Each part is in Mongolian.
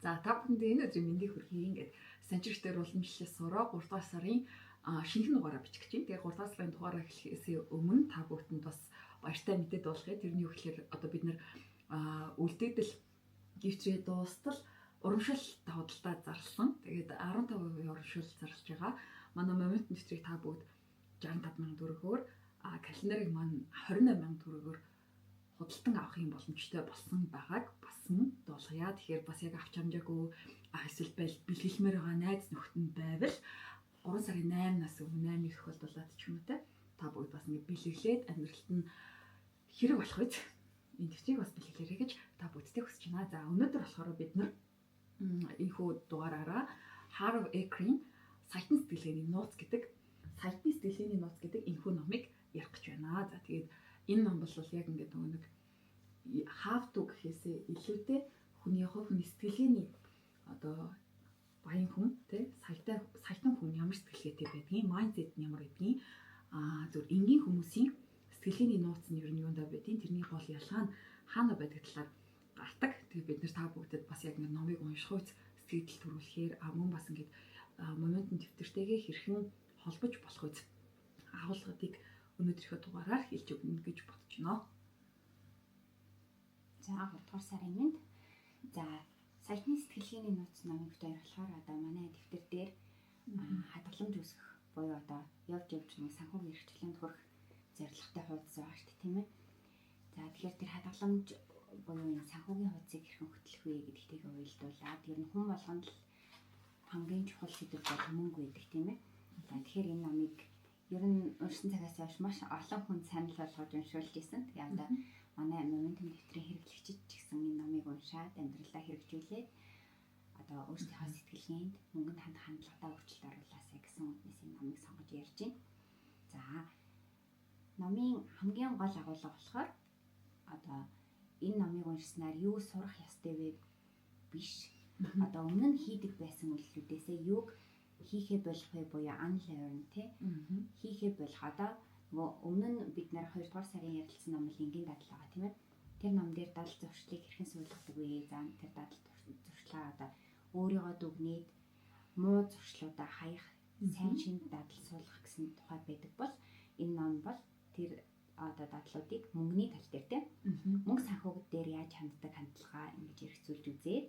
За, та бүхэнд энэ өдрийн мэндийг хүргэе. Ингээд санчрэгтэр уламжлалаас сураа 3 дугаар сарын шинэхэн дугаараа бичих гэж байна. Тэгээ 3 дугаар сарын дугаараа эхлэхээс өмнө та бүхэнд бас баяртай мэдээ дуулгая. Тэрний юу гэхээр одоо бид нэр үлдээдэл гэвтрээ дуустал урамшил худалдаа зарласан. Тэгээд 15% урамшил зарлаж байгаа. Манай момент нэвтрийг та бүгд 65 сая төгрөгөөр, календарыг маань 28 сая төгрөгөөр худалдан авах юм боломжтой болсон байгааг бас мөн дуулгая. Тэгэхээр бас яг авч амжаагүй эсвэл бэлгэлмээр байгаа найз нөхдөд нь байвал 3 сарын 8-наас өмнө 8-ыг тохиолдуулаад ч юм уу те та бүгд бас ингэ бэлэглээд амьдралд нь хэрэг болох үз энэ төвчийг бас бэлгэлээрэй гэж та бүгдтэй хүсэж байна. За, өнөөдөр болохоор бид нар энэхүү дугаараараа Harv Eker-ийн саятан сэтгэлгээний нууц гэдэг саятны сэтгэлгээний нууц гэдэг энэхүү номыг ярих гэж байна. За, тэгээд энэ ном бол яг ингээд нөгөө нэг how to гэхээсээ илүүтэй хүний хувь хүний сэтгэлгээний одоо баян хүн тий саятай саятан хүн ямар сэтгэлгээтэй байдгийг, mindset нь ямар байдгийг, зөв энгийн хүмүүсийн сэтгэлгээний нууц нь ер нь юундаа байдгийг, тэрний гол ялгаа нь хаана байдаг талаар гардаг. Тэгээ бид нэр та бүгдэд бас яг нэг номыг унших үз сэтгэл төрүүлэхээр мөн бас ингээд моментын дэвтэртэйгээ хэрхэн холбож болох үз агуулгыг өнөөдрийнхөө дугаараар хэлж өгнө гэж бодож байна. За, 3 дугаар сарын мэнд. За, саятны сэтгэлгээний нууц номыг бит хоёр болохоор одоо манай дэвтэр дээр хадгаламж үүсгэх буюу одоо явж явж нэг санхүүгийн эрх чөлөөнд хүрэх зорилготой хуудас байгаа шүү дээ, тийм ээ. За, тэгэхээр тэр хадгаламж буюу энэ санхүүгийн хуудсыг хэрхэн хөтлөх вэ гэдэгтэйгээ уялдуулаад ер нь хүн болгонд л хамгийн чухал сэдэв бол мөнгө байдаг, тийм ээ. За, тэгэхээр энэ номыг ер нь уншсан цагаас хойш маш олон хүн санал болгож уншуулж исэн. Тэгээ одоо манай моментум дэвтрийн хэрэглэгчид ч гэсэн энэ номыг уншаад амьдралдаа хэрэгжүүлээд одоо өөрсдийнхөө сэтгэлгээнд мөнгөнд хандах хандлагадаа өөрчлөлт оруулаасай гэсэн үднэс энэ номыг сонгож ярьж байна. За, номын хамгийн гол агуулга болохоор одоо энэ номыг уншсанаар юу сурах ёстой вэ биш. Одоо өмнө нь хийдэг байсан үйлдэлүүдээсээ юуг хийхээ болох вэ буюу unlearn тий хийхээ болох. Одоо нөгөө өмнө нь бид нар 2 дугаар сарын ярилцсан ном л энгийн дадал байгаа, тийм ээ. Тэр ном дээр дадал зуршлыг хэрхэн суулгадаг вэ? За, тэр дадал зуршлаа одоо өөрийгөө дүгнээд муу зуршлуудаа хаях, сайн шинэ дадал суулгах гэсэн тухай байдаг бол энэ ном бол тэр одоо дадлуудыг мөнгөний тал дээр тийм мөнгө санхүүг дээр яаж ханддаг хандлагаа ингэж эргцүүлж үзээд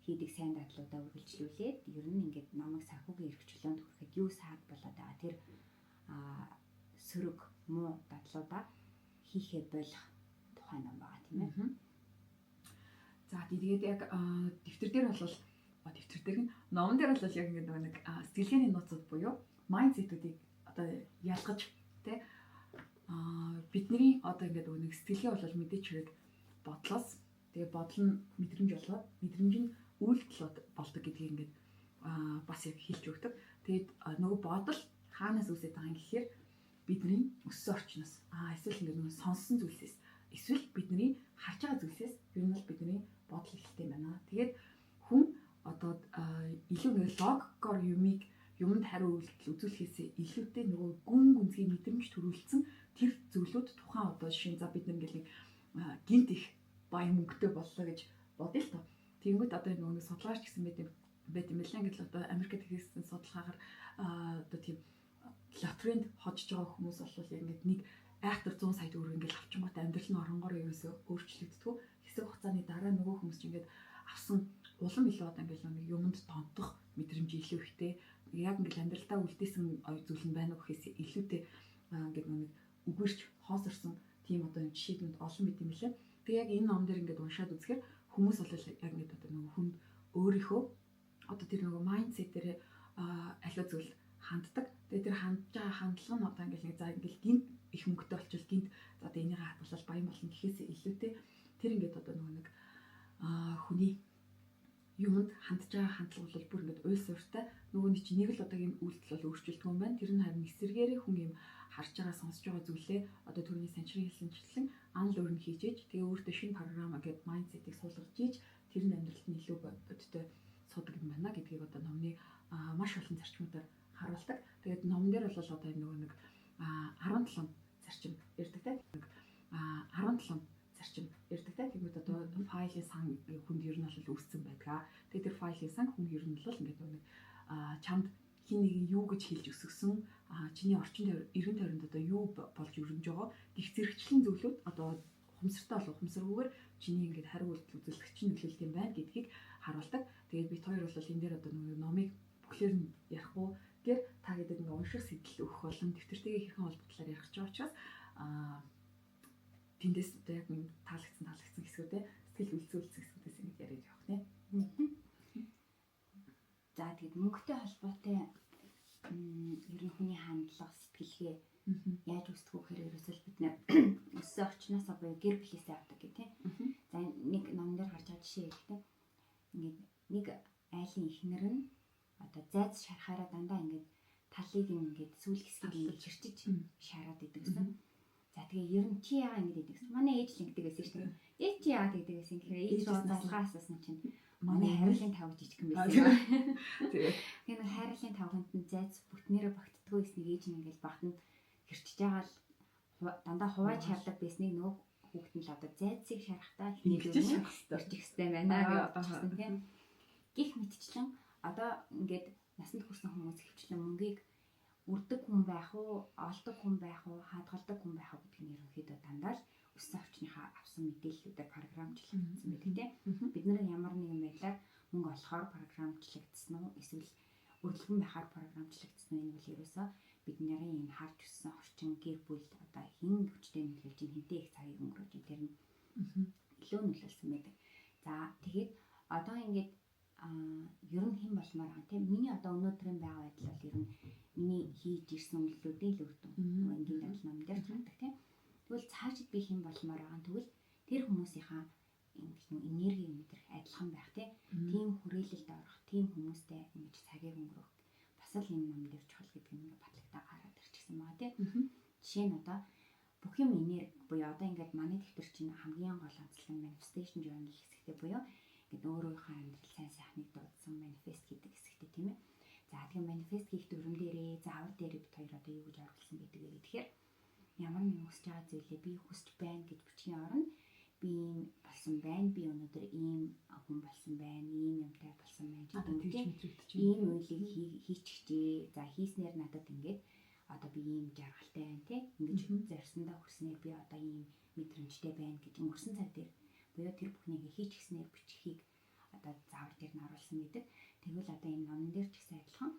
хийдэг сайн дадлуудаа үргэлжлүүлээд ер нь ингээд намайг санхүүгийн эрх чөлөөнд хүрэхэд юу саад болоод байгаа тэр сөрөг муу дадлуудаа хийхээ болох тухай ном байгаа, тийм ээ. За, тэгээд яг дэвтэр дээр бол дэвтэр дээр нь номон дээр бол яг ингээд нэг сэтгэлгээний нууцуд буюу mindset үүдийг одоо ялгаж тий бидний одоо ингээд нэг сэтгэлгээ бол мэдээч хэрэг бодлоос, тэгээ бодол нь мэдрэмж болоод мэдрэмж нь үйлдэл болдог гэдгийг ингээд бас яг хэлж өгдөг. Тэгээд нөгөө бодол хаанаас үүсээд байгаа юм гэхээр бидний өссөн орчноос эсвэл ингээд нөгөө сонссон зүйлсээс эсвэл бидний харж байгаа зүйлсээс ер нь бол бидний бодол эхэлдэг юм байна. Тэгээд хүн одоо илүү нэг логикоор юмыг юмд хариу үйлдэл үзүүлэхээсээ илүүтэй нөгөө гүн гүнзгий мэдрэмж төрүүлсэн тэр зүйлүүд тухайн одоо жишээ за бид нэг ингээл нэг гинт их баян мөнгөтэй боллоо гэж бодъё л тоо. Тэгэнгүүт одоо нөгөө нэг судалгаач гэсэн байт юм байлаа. Ингээд л одоо Америкт хийсэн судалгаагаар одоо тийм лотерейнд хожиж байгаа хүмүүс бол яг ингээд нэг айхтар 100 сая төгрөг ингээд авчингууд амьдрал нь оронгоор ерөөсөө өөрчлөгддөг. Хэсэг хугацааны дараа нөгөө хүмүүс чинь ингээд авсан улам илүү одоо ингээд нэг юмд донтох мэдрэмж илүү ихтэй. Яг ингээд амьдралдаа үлдээсэн зүйл нь байна уу гэхээс илүүтэй ингээд нэг үгэрч хоосорсон тийм одоо жишээдүүд олон байт юм лээ. Тэгээ яг энэ ном дээр ингээд уншаад үзэхээр хүмүүс бол яг ингээд одоо нөгөө хүнд өөрийнхөө одоо тэр нөгөө mindset дээр аливаа зүйл ханддаг. Тэгээ тэр хандж байгаа хандлага нь одоо ингээд за ингээд гинт их мөнгөтэй болчихвол гинт за одоо энийг хадгалал баян болно гэхээс илүүтэй тэр ингээд одоо нөгөө нэг хүний юмд хандж байгаа хандлага бол бүр ингээд уйл суурьтай нөгөөний чинь нэг л удаагийн үйлдэл бол өөрчлөлтгүй юм байна. Тэр нь харин эсэргээрээ хүн юм харж байгаа, сонсож байгаа зүйлээ одоо түрүүний санчрын хэлсэнчлэн unlearn хийж ээж тэгээ өөртөө шинэ програм гэдэг mindset ийг суулгаж ийж тэр нь амьдралд нь илүү бодиттой суудаг юм байна гэдгийг одоо номны маш олон зарчмуудаар харуулдаг. Тэгээд номон дээр бол одоо энэ нөгөө нэг 17 зарчим ярьдаг те. 17 зарчим ярьдаг те. Тэгмээд одоо файлын сан хүнд ер нь бол үүссэн байдаг. Тэгээд тэр файлын сан хүн ер нь бол ингээд нэг чамд хин нэгэн юу гэж хэлж өсгсөн, чиний орчин эргэн тойронд одоо юу болж өрнөж байгаа гих зэрэгчлэн зүйлүүд одоо ухамсартай болов ухамсаргүйгээр чиний ингээд хариу үйлдэл үзүүлэх чинь нөлөөлдөг юм байна гэдгийг харуулдаг. Тэгээд бид хоёр бол энэ дээр одоо нөгөө номыг бүхлээр нь ярихгүй та гэдэг ингээ унших сэтэл өгөх болон дэвтэртэйгээ хэрхэн холбогдлоор ярих гэж байгаа учраас тэндээс одоо яг таалагдсан хэсгүүдээ сэтгэл үлдсэн хэсгүүдээс ингэж яриад явах нэ. За тэгэд мөнгөтэй холбоотой ер нь хүний хандлага, сэтгэлгээ яаж үүсдэг вэ гэхээр ерөөсөө бид нэр өссөн орчноосоо буюу гэр бүлээсээ авдаг гэх тийм. За нэг номон дээр гарч байгаа жишээ хэлэхдээ ингээд нэг айлын эхнэр нь одоо зайц шарахаараа дандаа ингээд талыг ингээд сүүл хэсгийг ингээд хэрчиж шараад идэг гэсэн. За тэгээ ер нь чи яагаад ингэж идэг гэсэн. Манай ээж л ингэдэг байсан шүү дээ. Ээж чи яагаад тэгдэг байсан гэхээр ээж рүү залгаа асуусан чинь манай хайрлын тавг жижигхэн байсан юм. Тэгээ нэг хайрлын тавганд нь зайц бүтнээрээ багтдаггүй гэснийг ээж нь ингээд багтанд хэрчиж байгаа л дандаа хувааж шардаг байсныг нөгөө хүүхэд нь л одоо зайцыг шарахтаа ингэж шарах хэрэгтэй байна гэж бодчихсон тийм. Гэх мэтчлэн одоо ингээд насанд хүрсэн хүмүүс хөвчлэн мөнгийг үрдэг хүн байх уу, олдог хүн байх уу, хадгалдаг хүн байх уу гэдэг нь ерөнхийдөө дандаа л өссөн орчныхаа авсан мэдээллүүдээр програмчлагдсан байдаг тийм. Бид нар ямар нэгэн байдлаар мөнгө олохоор програмчлагдсан уу, эсвэл өрлөгөн байхаар програмчлагдсан уу, энэ бол ерөөсөө бидний энэ харж өссөн орчин, гэр бүл одоо хэн хүчтэй нөлөөлж, хэнтэй их цагийг өнгөрөөж тэр нь илүү нөлөөлсөн байдаг. За тэгэхэд одоо ингээд ер нь хэн болмоор байгаа тийм. Миний одоо өнөөдрийн байгаа байдал бол ер нь миний хийж ирсэн үйлдэлүүдийн л үр дүн. Энгийн дадал ном дээр ч гардаг тийм. Тэгвэл цаашид би хэн болмоор байгаа тэгвэл тэр хүмүүсийнхаа ингэж нэг энерги мэдрэх адилхан байх тийм. Тийм хүрээлэлд орох, тийм хүмүүстэй ингэж цагийг өнгөрөөх бас л энэ ном дээр чухал гэдэг нь ингээ батлагтаа гараад ирчихсэн байгаа тийм. Жишээ нь одоо бүх юм энерги буюу одоо ингээд манай дэвтэр чинь хамгийн гол онцлог нь manifestation journal хэсэгтэй буюу ингээд өөрийнхөө амьдрал сайн сайхныг дуудсан манифест хийдэг хэсэгтэй тийм ээ. За тэгэхээр манифест хийх дүрм дээрээ заавар дээрээ бид хоёр одоо юу гэж оруулсан байдаг вэ гэхээр ямар нэгэн хүсэж байгаа зүйлээ би хүсэж байна гэж бичгийн оронд би ийм болсон байна, би өнөөдөр ийм хүн болсон байна, ийм юмтай болсон байна гэдэг тийм ийм үйлийг хийчихжээ. За хийснээр надад ингээд одоо би ийм жаргалтай байна тий. Ингэж зорьсондоо хүрснээр би одоо ийм мэдрэмжтэй байна гэж өнгөрсөн цаг дээр буюу тэр бүхнийг хийчихснээр бичихийг одоо заавар дээр нь оруулсан гэдэг. Тэгвэл одоо энэ номон дээр ч гэсэн адилхан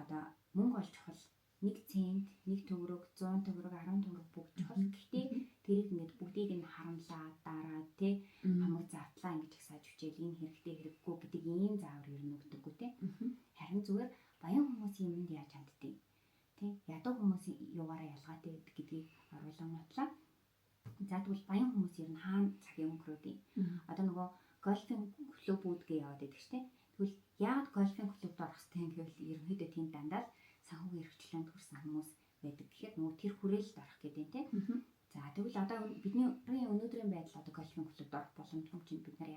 одоо мөнгө олж чухал 1 цент, 1 төгрөг, 100 төгрөг, 10 төгрөг бүгд чухал. Гэхдээ тэрийг ингээд бүгдийг нь харамлаа, дараад тий хамаг завтлаа ингэж их саж хүчээл энэ хэрэгтэй хэрэггүй гэдэг ийм заавар ер нь өгдөггүй тий. Харин зүгээр баян хүмүүсийн юмд яаж ханддгийг тий ядуу хүмүүсийн югаараа ялгаатай байдаг гэдгийг оруулан мотлаа. За тэгвэл баян хүмүүс ер нь хаана цагийн өнгөрөөдیں۔ Одоо нөгөө гольфын клубүүдгээ яваад байдаг шүү дээ. Тэгвэл яагаад гольфын клубд орох хэрэгтэй юм гэвэл ерөнхийдөө тийм дандаа л санхүүгийн эрхчлөөнд хүрсэн хүмүүс байдаг. Тэгэхээр нөгөө тэр хүрээлэлд орох гэдэг юм тийм. За тэгвэл одоо бидний өнөөдрийн байдал одоо гольфын клубд орох боломжгүй чинь бид нар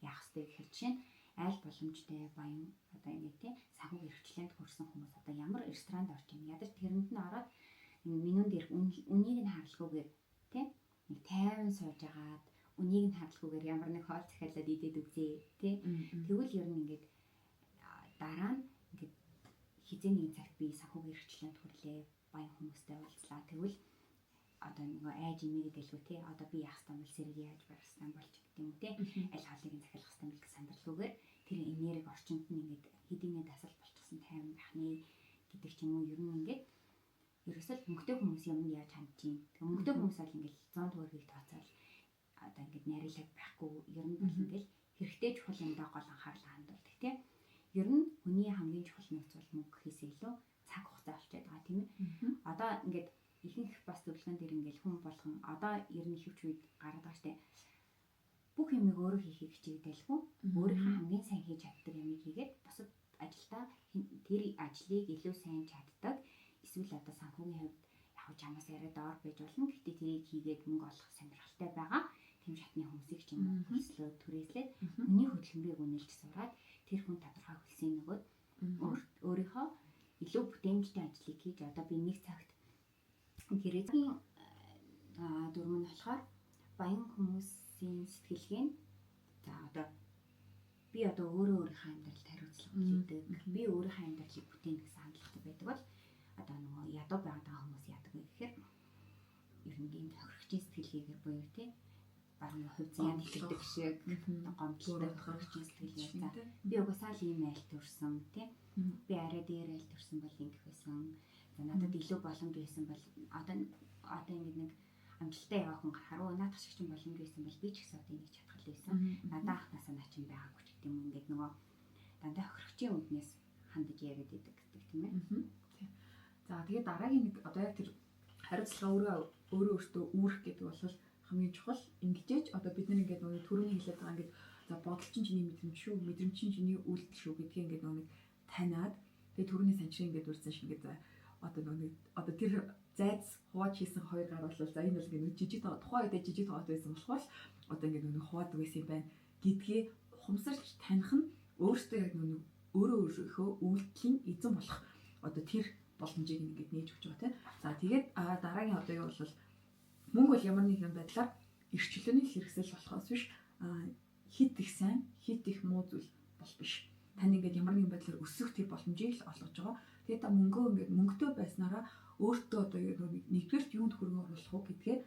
яах ёстой гэхээр жишээ нь аль боломжтой баян одоо ингэ тийм санхүүгийн эрхчлөөнд хүрсэн хүмүүс одоо ямар ресторанд орж ийн ядаж тэрэнд нь ороод менюн дээр үнийг нь харалгүйгээр тийм нэг тайван сууж агаад үнийг нь харалгүйгээр ямар нэг хоол захиалаад идээд үзье тий. Тэгвэл ер нь ингээд дараа нь ингээд хизээ нэгэн цагт би санхүүгийн эрхчлөөнд хүрлээ, баян хүмүүстэй уулзлаа. Тэгвэл одоо нөгөө айж имээгээд дэлгүү тий. Одоо би яах ёстой бол сэрэг яаж барих ёстой болж гэдэг юм тий. Аль хоолыг нь захиалах ёстой бол гэж сандралгүйгээр тэр энерги орчинд нь ингээд хэдийнэ дасал болчихсон тайван байх нэ гэдэг ч юм уу. Ер нь ингээд ерөөсөө мөнгөтэй хүмүүс юмд яаж хандж чинь. Тэгээ мөнгөтэй хүмүүс бол ингээд 100 төгрөгийг тооцоол одоо ингээд нарийнлаг байхгүй. Ер нь бол ингээд хэрэгтэй чухал юмдаа гол анхаарлаа хандуулдаг тий. Ер нь хүний хамгийн чухал нөөц бол мөнгө гэхээсээ илүү цаг хугацаа болчиход байгаа тийм ээ. Одоо ингээд ихэнх бас зөвлөгөөн дээр ингээд хүн болгон одоо ер нь ихэвч үед гараад байгаа штэ. Бүх юмыг өөрөө хийхийг хичээдэлгүй. Өөрийнхөө хамгийн сайн хийж чаддаг юмыг хийгээд бусад ажилдаа тэр ажлыг илүү сайн чаддаг. Эсвэл одоо санхүүгийн хувьд яг чамаас арай доор байж болно. Гэхдээ тэрийг хийгээд мөнгө олох сонирхолтой байгаа. Тэм шатны хүмүүсийг ч юм уу хөлслөө түрээслээд хүний хөдөлмөрийг үнэлж сураад тэр хүн тодорхой хөлсийн нөгөөд өөрийнхөө илүү бүтээмжтэй ажлыг хийж одоо би нэг цагт гэрээний дүрм нь болохоор баян хүмүүсийн сэтгэлгээ нь За одоо би одоо өөрөө өөрийнхөө амьдралд хариуцлага хүлээдэг. Би өөрийнхөө амьдралыг бүтээнэ гэсэн хандлагатай байдаг бол одоо нөгөө ядуу байгаад байгаа хүмүүс яадаг вэ гэхээр ер нь ийм тохирогчийн сэтгэлгээгээр буюу тий баг нэг хувь заяа хэлдэг шиг гомдлдог тохирогчийн сэтгэлгээ. За би угаасаа л ийм айл төрсөн тий. Би арай дээр айл төрсөн бол ингэх байсан. За надад илүү боломж байсан бол одоо ингэ нэг амжилттай яваа хүн гарахаар өө наадах шиг чинь боломж байсан бол би ч гэсэн одоо ингэж чадах л байсан. Надаа анхнаасаа наа чинь байгаагүй ч гэдэг юм ингээд нөгөө дандаа хохирогчийн үднээс хандаж яриад идэг гэдэг тийм ээ. За тэгээд дараагийн нэг одоо яг тэр хариуцлага өөрөө өөртөө үүрэх гэдэг бол хамгийн чухал. Ингэжээж одоо бид нар ингээд нөгөө төрөний хэлээд байгаа ингээд за бодол чинь чиний мэдрэмж шүү, мэдрэмж чинь чиний үйлдэл шүү гэдгийг ингээд нөгөө нэг таниад тэгээд төрөний санчрын ингээд үрсэн шиг ингээд за одоо нөгөө нэг одоо тэр зайц хувааж хийсэн хоёр гар бол за энэ бол ингээд жижиг тоо тухайн үедээ жижиг тоотой байсан болохоор одоо ингээд нөгөө хуваадаг байсан юм байна гэдгээ ухамсарч таних нь өөртөө яг нөгөө өөрөө өөрийнхөө үйлдэлийн эзэн болох одоо тэр боломжийг ингээд нээж өгч байгаа тийм. За тэгээд дараагийн одоо юу бол мөнгө бол ямар нэгэн байдлаар эрх чөлөөний хэрэгсэл болохоос биш хит их сайн, хит их муу зүйл бол биш. Тань ингээд ямар нэгэн байдлаар өсөх тэр боломжийг л олгож байгаа. Тэгээд та мөнгөө ингээд мөнгөтэй байснараа өөртөө одоо нэгдүгээрт юунд хөрөнгө оруулах уу гэдгээ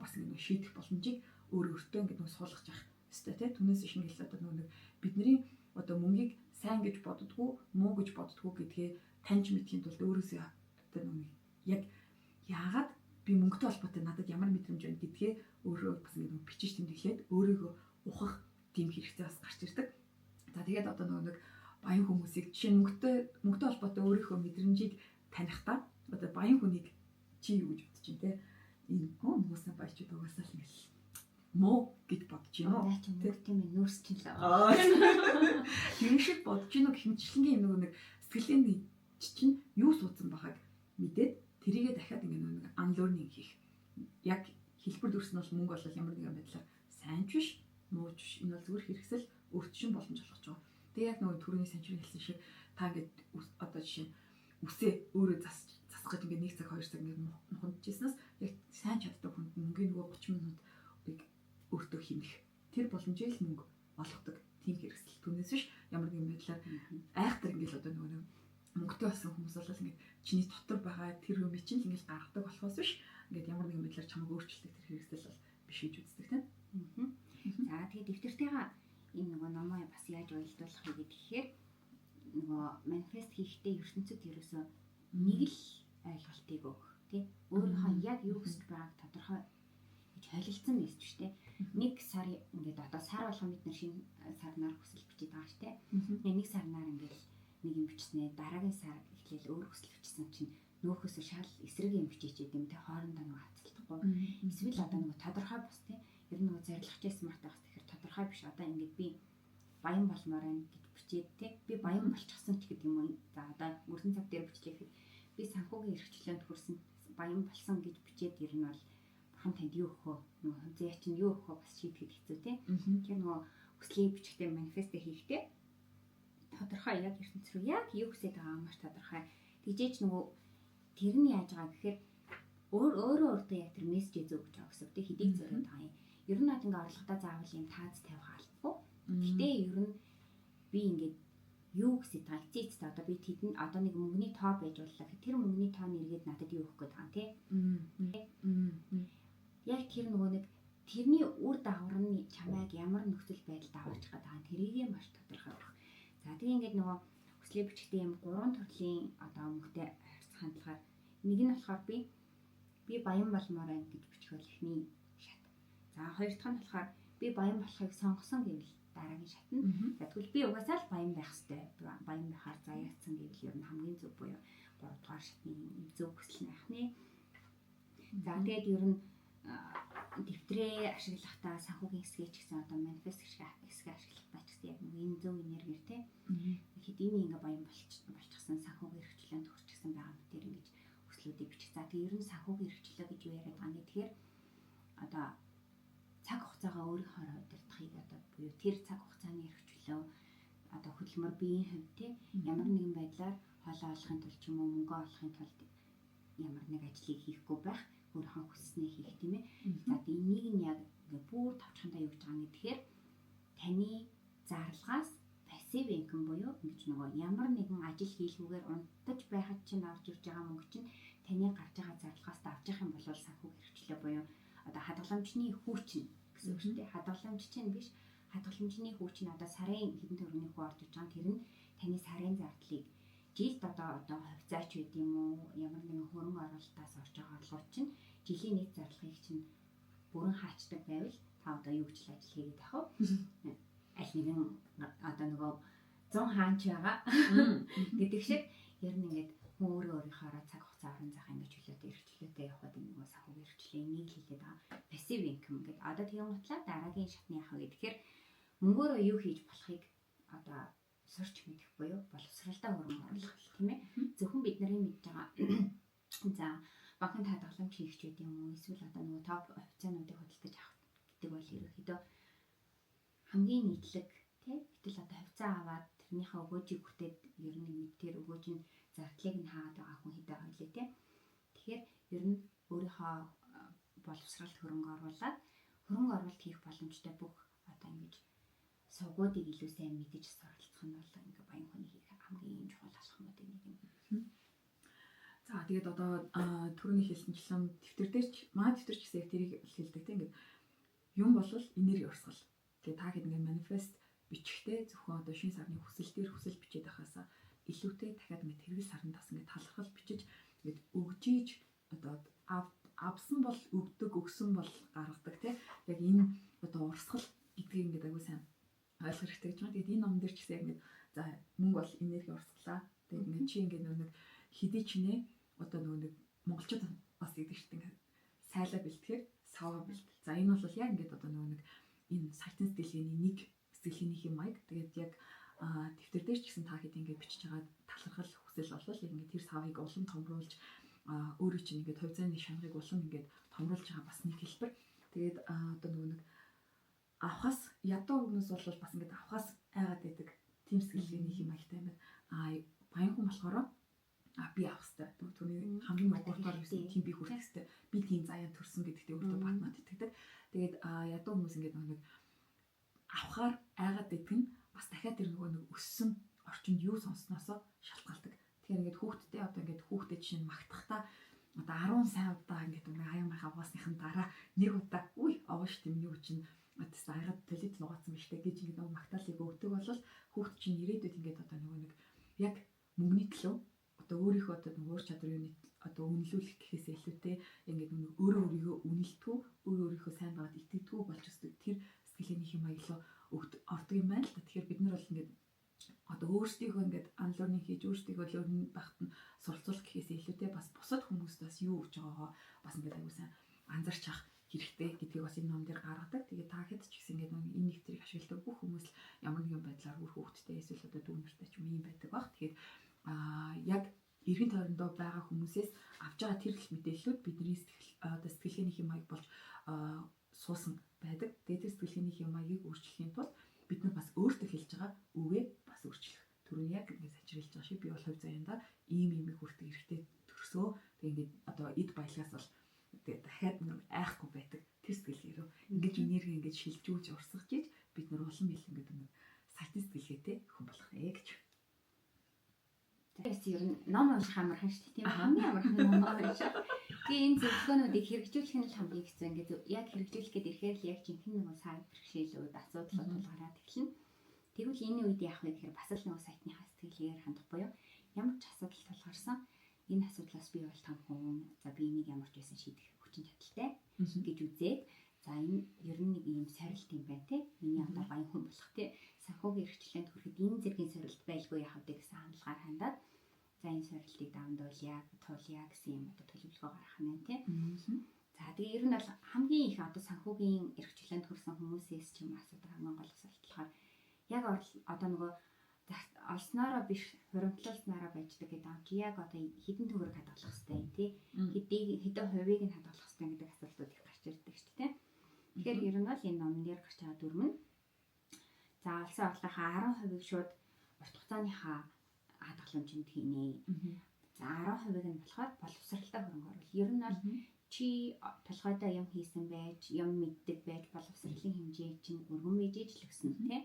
бас ингээд шийдэх боломжийг өөр өөртөө ингээд нэг суулгаж явах ёстой тийм. Түүнээс биш ингээд одоо нэг бидний одоо мөнгийг сайн гэж боддгоо, муу гэж боддгоо гэдгээ таньж мэдхийн тулд өөрөөсөө одоо нэг яг яагаад би мөнгөтэй холбоотой надад ямар мэдрэмж байна гэдгээ өөрөө бас ингээд нэг бичиж тэмдэглээд өөрийгөө ухах тийм хэрэгцээ бас гарч ирдэг. За тэгээд одоо нөгөө нэг баян хүмүүсийг жишээ нь мөнгөтэй холбоотой өөрийнхөө мэдрэмжийг танихдаа одоо баян хүнийг чи юу гэж бодож чинь те энэ хүмүүсээ баячууд угаасаа л ингээл муу гэж бодож байна уу? Наа чи мөнгөтэй минь нүүрс чинь л. Тэр шиг бодож гинүү гэх мэтчлэнгийн юм нөгөө нэг сэтгэлийн чинь юу суудсан байгааг мэдээд тэрийгээ дахиад ингээ нэг unlearning хийх. Яг хэлбэр дүрс нь бол мөнгө бол ямар нэгэн байдлаар сайн ч биш, муу ч биш. Энэ бол зүгээр хэрэгсэл өөрт чинь боломж олгож байгаа. Тэгээ яг нөгөө түрүүний санчрын хэлсэн шиг та ингээд одоо жишээ нь үсээ өөрөө засах гэж ингээд 1 цаг 2 цаг ингээд нухамжсанаас яг сайн чаддаг хүнд мөнгөний нөгөө 30 минутыг өөртөө хэмнэх. Тэр боломжийг л мөнгө олгодог тийм хэрэгсэл. Түүнээс биш ямар нэгэн байдлаар айхтар ингээд одоо нөгөө нэг мөнгөтэй болсон хүмүүс бол ингээд чиний дотор байгаа тэр юм чинь л ингээд гаргадаг болохоос биш ингээд ямар нэгэн байдлаар чамайг өөрчилдөг тэр хэрэгсэл бол биш гэж үздэг тийм. За тэгээд дэвтэртэйгээ энэ нөгөө номоо бас яаж уялдуулах вэ гэхээр нөгөө манифест хийхдээ ертөнцид ерөөсөө нэг л ойлголтыг өгөх тий. Өөрийнхөө яг юу хүсэж байгааг тодорхой гэж холилдсон мессеж шүү дээ. Нэг сар ингээд одоо сар болгон бид нар шинэ сарнаар хүсэл бичээд байгаа шүү дээ. Нэг сарнаар ингээд нэг юм бичснээ дараагийн сар эхлээл өөр хүсэл бичсэн чинь нөөхөөсөө шал эсрэг юм бичээчээд юм те хоорондоо нөгөө хацалтахгүй. Эсвэл одоо нөгөө тодорхой бус те ер нь нөгөө зорилгочтой смарт байх тэгэхээр тодорхой биш одоо ингээд би баян болмоор байна гэж бичээд те би баян болчихсон ч гэдэг юм уу. За одоо өнгөрсөн цаг дээр бичлээ гэхэд би санхүүгийн эрх чөлөөнд хүрсэн баян болсон гэж бичээд ер нь бол бурхан танд юу өгөх вэ? Нөгөө зээ чинь юу өгөх вэ? Бас шийдэхэд хэцүү те. Тэгэхээр нөгөө хүслээ бичгтээ манифест хийхдээ тодорхой яг ертөнц рүү яг юу хүсэж байгаа маш тодорхой. Тэгжээч нөгөө тэр нь яаж байгаа гэхээр өөрөө өөртөө яг тэр мессеж зөөгж байгаа гэсэн үг тийм хэдийг зориод байгаа юм. Ер нь бол ингээ орлогодоо заавал юм тааз тавих албагүй. Гэтэ ер нь би ингээд юу хүсэж байгаа эцээ эцээ одоо би тэдэнд одоо нэг мөнгөний тоо байж боллоо. Тэр мөнгөний тоо нь эргээд надад юу өгөх гээд байгаа юм тийм. Яг тэр нөгөө нэг тэрний үр дагавар нь чамайг ямар нөхцөл байдалд аваачих гээд байгаа тэрийгээ маш тодорхой өгөх. За тэгээ ингээд нөгөө хүслээ бичгтээ юм гурван төрлийн одоо мөнгөтэй харьцах хандлагаар нэг нь болохоор би баян болмоор байна гэж бичих бол эхний шат. За хоёр дахь нь болохоор би баян болохыг сонгосон гэвэл дараагийн шат нь. За тэгвэл би угаасаа л баян байх ёстой. Баян байхаар заяатсан гэвэл ер нь хамгийн зөв буюу гурав дугаар шатны зөв хүсэл нь байх нэ. За тэгээд ер нь дэвтрээ ашиглахдаа санхүүгийн хэсгээ ч гэсэн одоо манифест хэсгээ ашиглахдаа ч гэсэн яг нэг энэ зөв энергиэр те хэдийн ингээ баян болчихсон санхүүгийн эрх чөлөөнд хүрчихсэн байгаа мэтэр ингэж хүслүүдийг бичих. За тэгээ ер нь санхүүгийн эрх чөлөө гэж юу яриад байгаа юм гэхээр одоо цаг хугацаагаа өөрийнхөө удирдахыг одоо буюу тэр цаг хугацааны эрх чөлөө одоо хөдөлмөр биеийн хувьд те ямар нэгэн байдлаар хоолоо олохын тулд ч юм уу мөнгө олохын тулд ямар нэг ажлыг хийхгүй байх өөрийнхөө хүсснээ хийх тийм ээ. За энийг нь яг ингээ бүр товчхондоо юу гэж байгаа юм гэхээр таны зарлагаас passive income буюу ингэж нөгөө ямар нэгэн ажил хийлгүүгээр унтаж байхад чинь орж ирж байгаа мөнгө чинь таны гарч байгаа зарлагаас давж явах юм бол санхүүгийн эрхчлөө буюу одоо хадгаламжны хүчин гэсэн үг шүү дээ. Хадгаламж чинь биш, хадгаламжны хүчин одоо сарын хэдэн төгрөгийн хүү орж иж байгаа, тэр нь таны сарын зардлыг жилд одоо хувьцаач байд юм уу, ямар нэгэн хөрөнгө оруулалтаас орж байгаа орлогууд чинь жилийн нийт зарлагыг чинь бүрэн хаачдаг байвал та одоо юу гэж л ажил хийгээд байх вэ? Аль нэгэн одоо нөгөө 100 хаанч байгаа гэдэг шиг ер нь ингээд хүн өөрөө өөрийнхоороо цаг хугацаа орон зайгаа ингэж чөлөөтэй эрхчлөөтэй явахад энэ нөгөө санхүүгийн эрхчлээ энийг л хэлээд байгаа. Passive income гэдэг. Одоо тэгэн гутлаа дараагийн шатны яах вэ гэхээр мөнгөөрөө юу хийж болохыг одоо сурч мэдэх буюу боловсралтай хөрөнгө оруулах, тийм ээ. Зөвхөн бидний мэдж байгаа за банкнд хадгаламж хийх ч гэдэг юм уу, эсвэл одоо нөгөө топ хувьцаануудыг худалдаж авах гэдэг бол ерөнхийдөө хамгийн нийтлэг, тий. Гэтэл одоо хувьцаа аваад тэрнийхээ өгөөжийг хүртээд ер нь нэг тэр өгөөж нь зардлыг нь хаагаад байгаа хүн хэд байгаа вэ, тий. Тэгэхээр ер нь өөрийнхөө боловсралд хөрөнгө оруулаад хөрөнгө оруулалт хийх боломжтой бүх одоо ингэж сувгуудыг илүү сайн мэдэж суралцах нь бол ингээ баян хүний хийх хамгийн чухал алхмуудын нэг юм. За, тэгээд одоо түрүүний хэлсэнчлэн дэвтэр дээр ч, манай дэвтэр ч гэсэн яг тэрийг хэлдэг, тийм, ингээд юм бол энерги урсгал. Тэгээд та хэд ингээд манифест бичихтэй зөвхөн одоо шинэ сарны хүсэл дээр хүсэл бичээд байхаасаа илүүтэй дахиад ингээд тэргэл сарнд бас ингээд талархал бичиж ингээд өгжийж одоо авсан бол өгдөг, өгсөн бол гаргадаг, тий. Яг энэ одоо урсгал гэдгийг ингээд аягүй сайн ойлгох хэрэгтэй гэж байна. Тэгээд энэ ном дээр ч гэсэн яг ингээд за мөнгө бол энерги урсгалаа. Тэгээд ингээд чи ингээд нөгөө нэг хэдий чинээ одоо нөгөө нэг монголчууд бас гэдэг шүү дээ, ингээд сайлаа бэлтгэхээр саваа бэлтэл. За, энэ бол яг ингээд одоо нөгөө нэг энэ саятан сэтгэлгээний нэг сэтгэлгээнийх юм маяг. Тэгээд яг дэвтэр дээр ч гэсэн та хэд ингээд бичиж байгаа талархал хүсэл болвол яг ингээд тэр савыг улам томруулж өөрөө чинь ингээд хувь заяаны шанхыг улам ингээд томруулж байгаа бас нэг хэлбэр. Тэгээд одоо нөгөө нэг авахаас ядуу хүмүүс бол бас ингээд авахаас айгаад байдаг тийм сэтгэлгээний юм маягтай юм байна. А баян хүн болохоор би авах хэрэгтэй. Нөгөө түүний хамгийн угууртаар юусэн тийм би хүрэх хэрэгтэй. Би тийм заяа төрсөн гэдэгтээ өөртөө батмат итгэдэг. Тэгээд ядуу хүмүүс ингээд нөгөө нэг авахаар айгаад байдаг нь бас дахиад тэр нөгөө нэг өссөн орчинд юу сонссноосоо шалтгаалдаг. Тэгэхээр ингээд хүүхдтэй одоо ингээд хүүхдэд жишээ нь магтахдаа одоо 10 сайн удаа ингээд нэг аян мах аваасныхан дараа нэг удаа үй овоо шүү дээ, миний үе чинь одоо аягаад туалет нугаацсан биш үү гэж ингээд нөгөө магтаалыг өгдөг бол хүүхд чинь ирээдүйд ингээд одоо нөгөө нэг яг мөнгөний төлөө одоо өөрийнхөө одоо нөгөө ур чадвар юуны одоо үнэлүүлэх гэхээс илүүтэй ингээд нөгөө өөрөө өөрийгөө үнэлтгүү, өөрөө өөрийнхөө сайн байгаад итгэдэггүй болж өсдөг тэр сэтгэлгээний хэм маяглуу өгд ордог юм байна л да. Тэгэхээр бид нар бол ингээд одоо өөрсдийнхөө ингээд unlearning хийж өөрсдийнхөө learning багт нь суралцуулах гэхээс илүүтэй бас бусад хүмүүст бас юу өгч байгаагаа бас ингээд аягүй сайн анзаарч авах хэрэгтэй гэдгийг бас энэ ном дээр гаргадаг. Тэгээд та хэд ч гэсэн ингээд энэ нэвтрийг ашигладаг бүх хүмүүс л ямар нэгэн байдлаар үр хүүхэдтэй эсвэл одоо дүү нартай ч юм ийм байдаг баг. Тэгэхээр яг эргэн тойрондоо байгаа хүмүүсээс авч байгаа тэр л мэдээллүүд бидний сэтгэл одоо сэтгэлгээний хэм маяг болж суусан байдаг. Тэгээд тэр сэтгэлгээний хэм маягийг өөрчлөхийн тулд бид нар бас өөртөө хэлж байгаа үгээ бас өөрчлөх. Түрүүний яг ингээд сачирлж байгаа шиг би бол хувь заяанда ийм иймийг хүртэх хэрэгтэй төрсөө. Тэгээд ингээд одоо эд баялагаас бол тэгээд дахиад нэг айхгүй байдаг тэр сэтгэлгээ рүү ингэж энерги ингэж шилжүүлж урсгаж иж бид нар улам ил ингээд нэг саятан сэтгэлгээтэй хүн болох нэ гэж. Тэгээс ер нь ном унших амархан шүү дээ. Тийм, хамгийн амархан ном унших. Тэгээ энэ зөвлөгөөнүүдийг хэрэгжүүлэх нь л хамгийн хэцүү. Ингээд яг хэрэгжүүлэх гээд ирэхээр л яг жинхэнэ нөгөө сайн бэрхшээлүүд, асуудлууд тулгараад эхэлнэ. Тэгвэл энэ үед яах вэ гэхээр бас л нөгөө сайтныхаа сэтгэлгээгээр хандах буюу ямар ч асуудал тулгарсан энэ асуудлаас би бол том хүн. За, би энийг ямар ч байсан шийдэх хүчин чадалтай гэж үзээд, за, энэ ер нь нэг ийм сорилт юм байна те. Миний одоо баян хүн болох те. Санхүүгийн эрхчлээнд хүрэхэд энэ зэргийн сорилт байлгүй яах вэ гэсэн хандлагаар хандаад, за, энэ сорилтыг давандуулъя, туулъя гэсэн юм одоо төлөвлөгөө гаргах нь байна те. За, тэгээ ер нь бол хамгийн их одоо санхүүгийн эрхчлээнд хүрсэн хүмүүсээс ч юм асуудаг хамгийн гол асуулт болохоор яг одоо нөгөө олсноороо биш, хуримтлалснараа байждаг гэдэг юм чи яг одоо хэдэн төгрөг хадгалах хэрэгтэй юм тий, хэдий хэдэн хувийг нь хадгалах хэрэгтэй гэдэг асуултууд их гарч ирдэг шүү дээ. Тэгэхээр ер нь бол энэ номон дээр гарч байгаа дүрм нь за олсон орлогынхаа 10%-ийг шууд урт хугацааныхаа хадгаламжинд хийнэ. За, 10%-ийг нь болохоор боловсралтай хөрөнгө оруулалт. Ер нь бол Чи толгойдоо юм хийсэн байж, юм мэддэг байж боловсролын хэмжээ чинь өргөн мэжээж л өснө тий.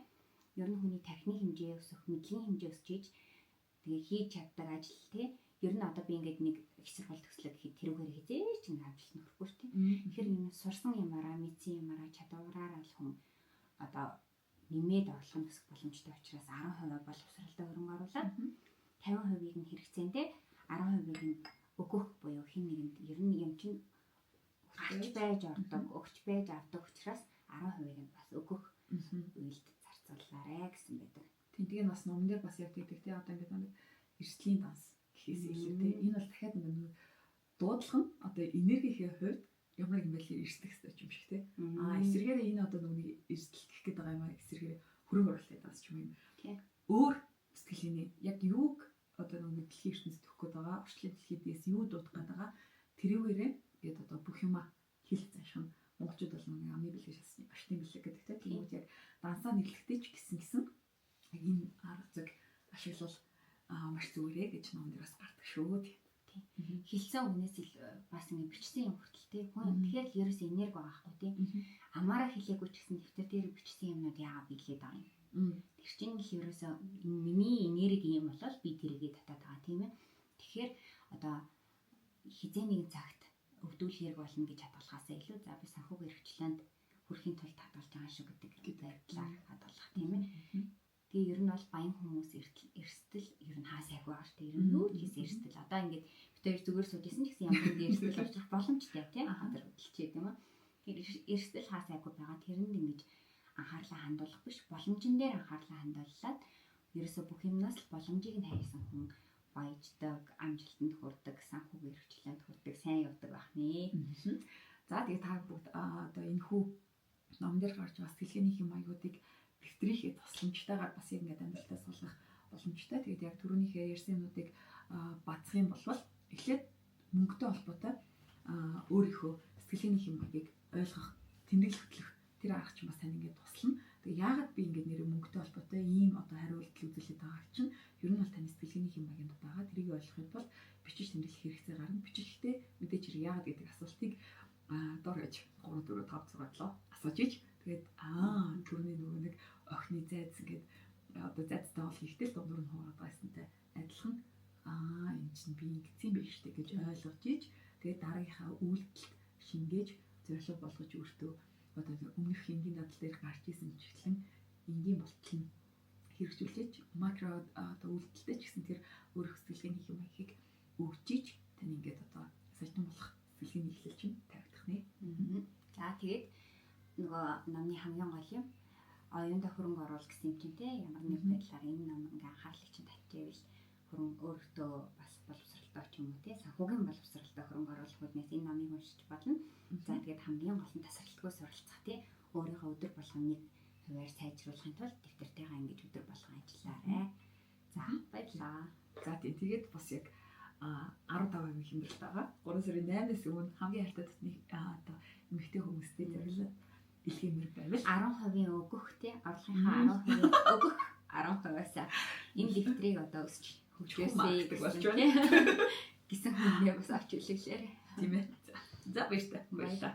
Ер нь хүний тархины хэмжээ өсөх, мэдлийн хэмжээ өсч иж тэгээ хийж чаддаг ажил тий. Ер нь одоо би ингээд нэг их сургууль төгслөө гэхэд тэрүүгээр хизээч ингээ амжилт нөхөхгүй шүү дээ. Тэгэхээр юм сурсан юмараа, мэдсэн юмараа, чадвараараа л хүн одоо нэмээд орлого нь өсөх боломжтой учраас 10% боловсралтай хөрөнгө оруулаад 50%-ийг нь хэрэгцээндээ 10%-ийг нь өгөх буюу хин нэгэнд ер нь юм чинь гарч байж ордог, өгч байж авдаг учраас 10%-ийг нь бас өгөх үйлд зарцуулаарэ гэсэн байдаг. Тийм, тэгээ бас номон дээр бас яг тэгдэг тий, одоо ингээд нэг эрсдлийн данс гэхээс илүү тий. Энэ бол дахиад ингээд нэг дуудлага нь одоо энергийнхээ хувьд ямар нэгэн байдлаар эрсдэх хэрэгтэй юм шиг тий. Аа, эсвэргээрээ энэ одоо нөгөө нэг эрсдэл гэх гээд байгаа юм аа, эсвэргээрээ хөрөнгө оруулалтын данс ч юм юм. Өөр сэтгэлгээний яг юуг одоо нөгөө дэлхийн ертөнцид өгөх гээд байгаа, орчлын дэлхийдээс юу дуудах гээд байгаа тэрүүгээрээ ингээд одоо бүх юмаа хэл занших нь монголчууд бол нэг амны бэлэг шасны аштын бэлэг гэдэг те. Тэгмүүд яг дансаа нэрлэхтэй ч гэсэн гэсэн яг энэ арга зүйг ашиглавал маш зүгээрээ гэж ном дээр бас гардаг шүү. Хэлсэн үгнээс ил бас ингэ бичсэн юм хүртэл тий. Хүн тэгэхээр л ерөөс энерги байгаа хгүй тий. Амаараа хэлээгүй ч гэсэн дэвтэр дээр бичсэн юмнууд яагаад биелээд байгаа юм. Тэр чинь л ерөөсөө миний энерги юм болол би тэрийгээ татаад байгаа тийм ээ. Тэгэхээр одоо хизээ нэгэн цагт өвдүүл хэрэг болно гэж хадгалахаасаа илүү за би санхүүгийн эрхчлөөнд хүрэхийн тулд хадгалж байгаа шүү гэдэг байдлаар хадгалах тийм ээ. Тэгээ ер нь бол баян хүмүүс эрсдэл ер нь хаа сайгүй байгаа шүү дээ. Ер нь юу ч хийсэн эрсдэл. Одоо ингээд бид хоёр зүгээр сууж исэн ч гэсэн ямар нэгэн эрсдэл учрах боломжтой тийм газар хөдөлчээ тийм үү. Тэгэхээр эрсдэл хаа сайгүй байгаа тэрэнд ингэж анхаарлаа хандуулах биш, боломжн дээр анхаарлаа хандууллаад ерөөсө бүх юмнаас л боломжийг нь хайсан хүн баяждаг, амжилтанд хүрдэг, санхүүгийн эрхчлөөнд хүрдэг, сайн явдаг байх нэ. За тэгээ та бүгд одоо энэ хүү ном дээр гарч байгаа сэтгэлгээний хэм маягуудыг дэвтрийнхээ тусламжтайгаар бас яг ингээд амьдралтаа суулгах боломжтой. Тэгээд яг түрүүнийхээ ярьсан юмнуудыг бацах юм бол эхлээд мөнгөтэй холбоотой өөрийнхөө сэтгэлгээний хэм маягийг ойлгох, тэмдэглэл хөтлөх тэр арга чинь бас тань ингээд туслана. Тэгээ яагаад би ингээд нэр мөнгөтэй холбоотой ийм одоо хариу үйлдэл үзүүлээд байгааг чинь ер нь бол таны сэтгэлгээний хэм маягийн байгаа. Тэрийг ойлгохын тулд бичиж тэмдэглэх хэрэгцээ гарна. Бичихтэй мэдээч хэрэг яагаад гэдэг асуултыг дор гэж 3 4 5 6 7 асууж ич. Тэгээд түрүүний нөгөө нэг охины зайц ингээд одоо зайцтай бол хийхдээ л дундуур нь хуваад байсантай адилхан энэ чинь би ингэсэн байх штэ гэж ойлгож ич. Тэгээд дараагийнхаа үйлдэлд шингээж зорилго болгож өөртөө одоо өмнөх энгийн дадал дээр гарч исэн чиглэн энгийн болтол нь хэрэгжүүлж макро одоо үйлдэлтэй ч гэсэн тэр өөрөх сэтгэлгээний хэм маягийг өгч ич тань ингээд одоо саждан болох сэтгэлгээний эхлэл чинь тавигдах нэ. За тэгээд нөгөө номны хамгийн гол юм оюунда хөрөнгө оруул гэсэн юм чинь те, ямар нэг байдлаар энэ ном ингээ анхаарлыг чинь татчихвэл хөрөнгө өөртөө бас боловсралтай ч юм уу те, санхүүгийн боловсралтай хөрөнгө оруулах үүднээс энэ номыг уншиж болно. За тэгээд хамгийн гол нь тасралтгүй суралцах те, өөрийнхөө өдөр болгон нэг хувиар сайжруулахын тулд дэвтэртэйгээ ингэж өдөр болгон ажиллаарай. За баярлалаа. За тийм, тэгээд бас яг 15% хямдралт байгаа. 3 сарын 8-наас өмнө хамгийн хайртай дотны одоо эмэгтэй хүмүүстэй зориулаад илгээмэр байвал 10% өгөх те, орлогынхаа 10% өгөх 10%-аас энэ дэвтрийг одоо өсч хөгжөөсэй болж байна гэсэн хүнээ бас авч үлгэлээрэй. Тийм ээ. За баяртай. Баярлалаа.